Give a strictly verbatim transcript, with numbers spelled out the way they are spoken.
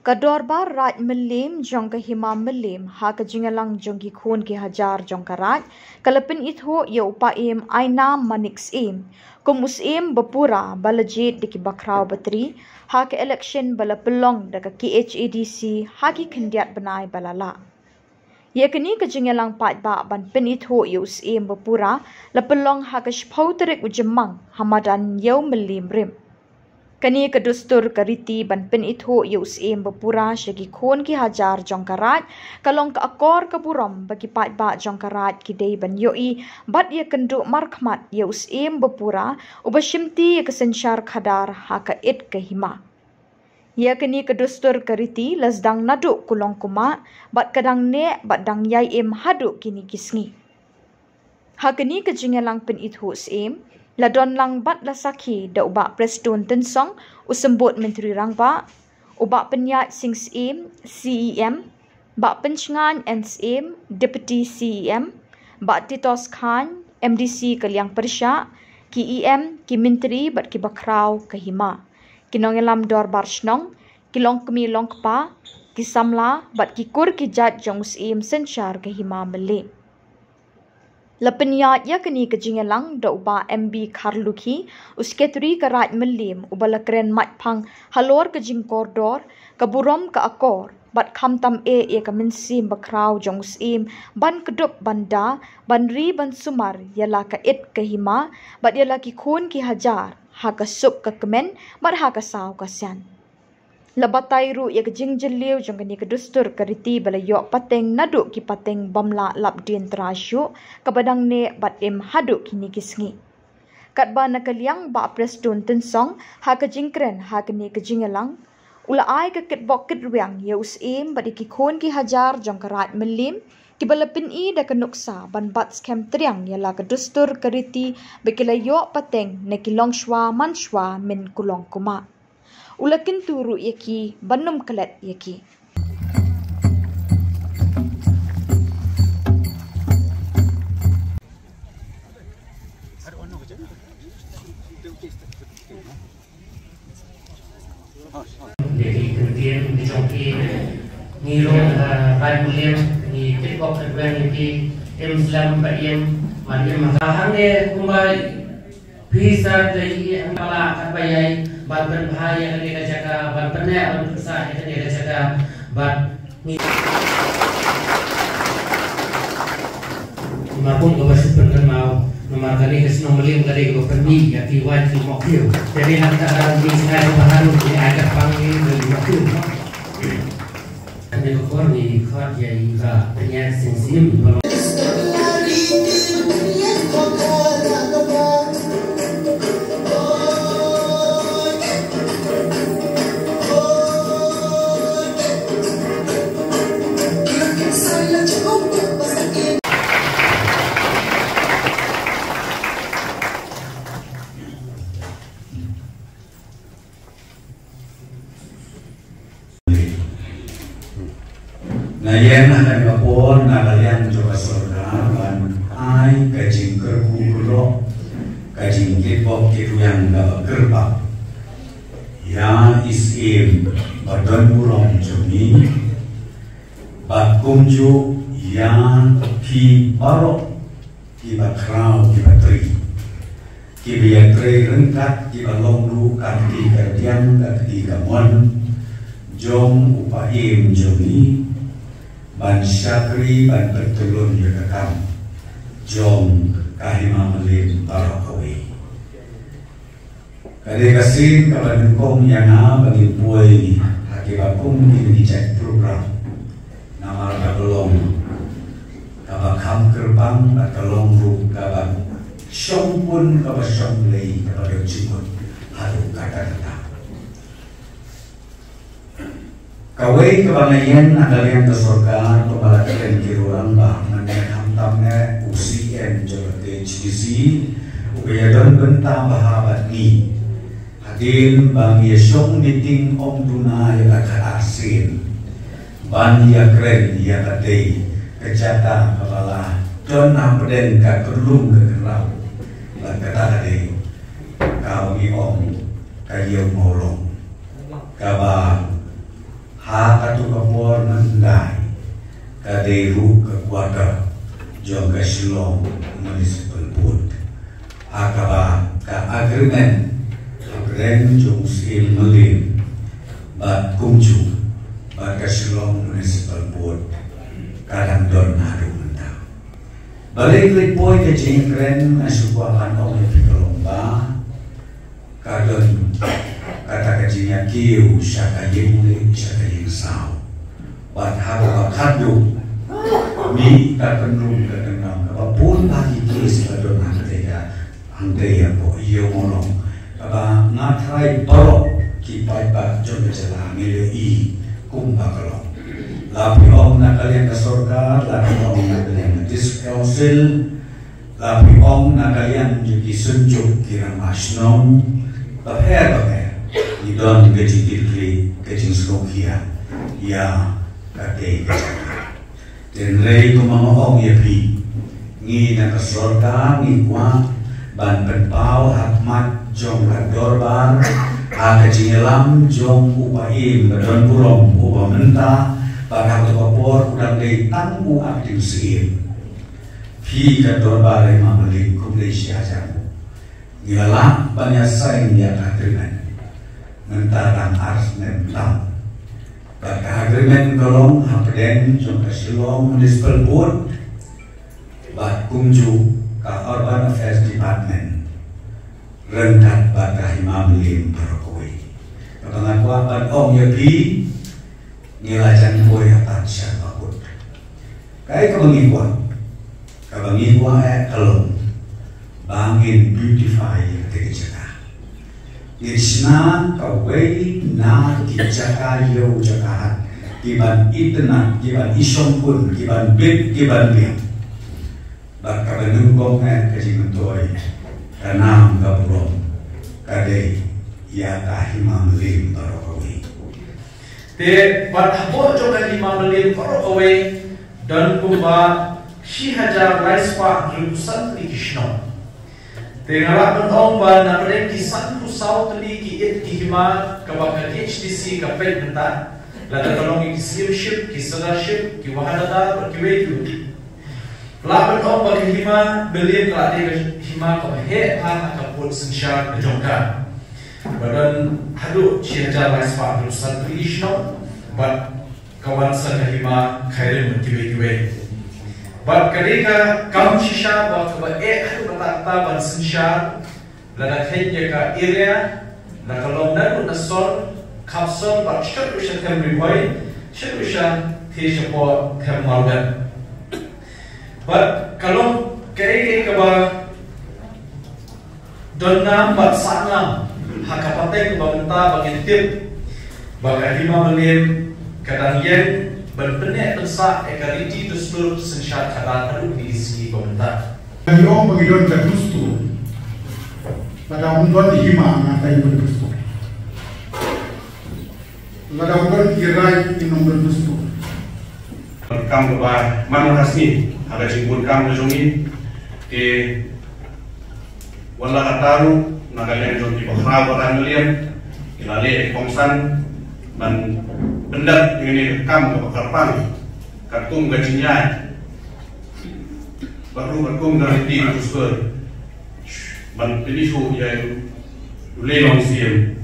Ka Dorbar Raid Mylliem jong ka Hima Mylliem ha ka jingïalang jong ki khun ki hajar jong ka Raid, ka la pynithuh ïa u Paiem Ainam Manik Syiem kum u Syiem bapura ba la jied da ki bakhraw batri ha ka election ba la pynlong da ka K H A D C ha ki khyndiat bnai ba la lah. Ïa kane ka jingïalang paidbah ban pynithuh ïa u Syiem bapura la pynlong ha ka shiphew tarik u Jymmang ha madan Ïew Mylliem Rim. Kane ka dustur ka riti ban pynithuh ïa u Syiem bapura sha ki khun ki hajar jong ka Raid ka long ka akor ka burom ba ki paidbah jong ka Raid ki dei ban ïohi bad ïakynduh markhmat ïa u Syiem bapura uba shimti ïa ka synshar khadar ha ka it ka hima. Ïa kane ka dustur ka riti la sdang naduh kulong kumah bad ka dang neh bad dang ïai im haduh kine ki sngi. Ha kane ka jingïalang pynithuh Syiem la don lang bad la sakhi da u Bah Prestone Tynsong, u Symbud Myntri Rangbah, u Bah Pynïaid Sing Syiem, C E M, Bah Pynshngaiñ N Syiem, Deputy C E M, Bah Titos Chyne, M D C ka Liang Pyrshah, ki E M, ki myntri bad ki bakhraw ka hima, ki nongïalam dorbar shnong, ki longkmie longkpa, ki samla bad ki kur ki jait jong u Syiem synshar ka Hima Mylliem. La pynïaid ïa kane ka jingïalang da u Bah M B Kharlukhi, u Secretary ka Raid Mylliem, uba la kren maitphang halor ka jingkordor, ka burom ka akor bad khamtam eh ïa ka mynsiem bakhraw jong u Syiem ban kdup ban da, ban ri ban sumar ïa la ka it ka hima bad ïa la ki khun ki hajar ha ka suk ka kmen bad ha ka saw ka sian. La batai ruh ïa ka jingjylliew jong kane ka dustur ka riti ba la ïoh pateng naduh ki pateng bym lah lap dien trai shuh kaba dang neh bad im haduh kine ki sngi. Katba na ka liang Bah Prestone Tynsong ha ka jingkren ha kane ka jingïalang u la ai ka kitbok kitrwiang ïa u Syiem bad ïa ki khun ki hajar jong ka Raid Mylliem kiba la pyni da ka nuksa ban bat skhem triang ïa la ka dustur ka riti ba ki la ïoh pateng na ki longshuwa manshuwa mynkulong kumah. U la kyntu ruh ïa ki ban ym klet ïa ki. Ïa ki kyntien ki jong ki, ngi ruh, eh, Raid Mylliem ngi tip bok tip beng ïa ki, im slem ba im, ban im ha ka hangne kumba phi sa da ïa ki hangne la katba ïai ban pynbha ïa kane ka jaka, ban pynneh ban pynsah ïa kane ka jaka, bad ngi Namar kum kaba shu pynkynmaw, namar kane ka shnong Mylliem ka dei kaba pynmih ïa ki wait ki mawkiew. Te dei na kata ka daw ngi sngewbha haduh ngi ai kyrpang ngi ïa ki mawkiew, no? Kane ka por ngi khot ïa i Bah Pynïaid Sing Syiem, i ba long Nga ïeng ha kane ka por na ka liang jong ka sorkar ban ai ka jingkyrkhu kyrdoh, ka jingkitbok kitrwiang kaba kyrpang ïa i Syiem ba don burom jong ngi, bad kumjuh ïa ki baroh kiba khraw kiba tri, kiba ïatrei ryngkat, kiba long ruh ka kti ka rdiang ka kti ka mon jong u Paiem jong ngi, ban shakri ban pyntyllun ïa ka kam jong ka Hima Mylliem baroh kawei. Ka dei ka sien kaba nyngkong ïa nga ba ngin poi ha kiba kum kine ki jait program. Namar kaba long kaba kham kyrpang bad ka long ruh kaba shongpun kaba shongblei kaba don jingmut haduh katta katta. Kawei kaba nga ïeng na ka liang ka sorkar, kumba la kren ki ruh rangbah, mynne khamtam ne u C E M jong ka K H A D C uba ïadon bynta bha bad ngi. Hadien ba ngi ïashong meeting ym duna ïa la ka arsien ban ïakren ïa katei ka jaka kaba la don hapdeng ka kyrlum ka kynraw, bad kata ka dei kaba ngi ong ka Ïew Mawlong, kaba Ha katu ka por mynta ka dei ruh ka quarter jong ka Shillong Municipal Board. Ha kaba ka agreement hapdeng jong Syiem Mylliem bad kumjuh bad ka Shillong Municipal Board ka dang don haduh mynta. Balei klik poi ka jingkren, nga shu kwah ban ong ïa phi ka long ba ka don kata ka jingïakiew sha ka ïing leit sha ka ïing saw. Bad ha kaba khatduh mih ka kynrum ka kyndong kaba bun bha ki case ba don hangtei ka hangtei hapoh Ïew Mawlong kaba nga tharai baroh ki paidbah jong ka jylla ngi la ïohi kumba ka long. La phi ong na ka liang ka sorkar, la phi ong na ka liang ka District Council, la phi ong na ka liang jong ki synjuk ki rangbah shnong bapher bapher, ngi don ka jingkitkhlieh, ka jingsngewkhia ïa katei ka jaka. Hynrei kumba nga ong ïa phi, ngi na ka sorkar ngi kwah ban pynpaw ha khmat jong ka dorbar ha ka jingïalam jong u paiem ba don burom uba mynta, bad ha katu ka por u dang dei tang u acting Syiem. Phi ka dorbar Hima Mylliem, khublei shihajar nguh. Ngi la lah ban ïa sign ïa ka agreement mynta tang ar snem tam. Bad ka agreement ka long hapdeng jong ka Shillong Municipal Board bad kumjuh ka Urban Affairs Department ryngkat bad ka Hima Mylliem baroh kawei. Kaba nga kwah ban ong ïa phi, ngi la jan poi ha pat sha bakut. Kaei kaba ngi kwah, kaba ngi kwah eh ka long ba ngin beautify ïa katei ka jaka. Ngin shna kawei na ki jaka ïew jaka hat, ki ban itynnad, ki ban ishongkun, ki ban bit, ki ban biang. Bad kaba nyngkong eh ka jingmyntoi, ka nam ka burom ka dei ïa ka Hima Mylliem baroh kawei. Te bad hapoh jong ka Hima Mylliem baroh kawei don kumba shi hajar lai spah hynriewphew san tylli ki shnong. Te nga lah ban ong ba na pdeng ki sanphew saw tylli ki ïit ki hima kaba ka K H D C ka peit mynta, lada ka long ki Syiem Ship, ki Sardar Ship, ki Wahadadar bad kiwei kiwei. Lah ban ong ba ka Hima Mylliem ka la dei ka hima kaba heh bha ha ka pud synshar ka jong ka. Ba don haduh shi hajar lai spah hynriewphew san tylli ki shnong bad ka wan sa ka Hima Khyrim bad kiwei kiwei. Bad ka dei ka kam shisha ba kaba eh haduh katta katta ban synshar, lada kheiñ ïa ka area, la ka long naduh na sor, khap sor bad shaduh sha them Ri Bhoi, shaduh sha, te shapoh them Mawlai. Bad ka long kaei kaei kaba don nam bad sah nam ha ka pateng ba mynta ba ngin tip ba ka Hima Mylliem ka dang ïeng ban pynneh pynsah ïa ka riti dustur synshar khadar haduh kine ki sngi ba mynta. Ngi ong ba ngi don ka dustur. Lada ym don i hima, nga tang don dustur. Lada ym don i raid, ngin ym don dustur. Kam kaba man la ka sngi ha ka jingbun kam ka jong ngi, te wat la katta ruh na ka liang jong ki bakhraw ba ran Mylliem ki la leh kongsan ban pyndep ïa kane ka kam kaba kyrpang katkum ka jingïaid bad ruh katkum ka riti ka dustur ban pyni shuh ïa u Lei Long Syiem.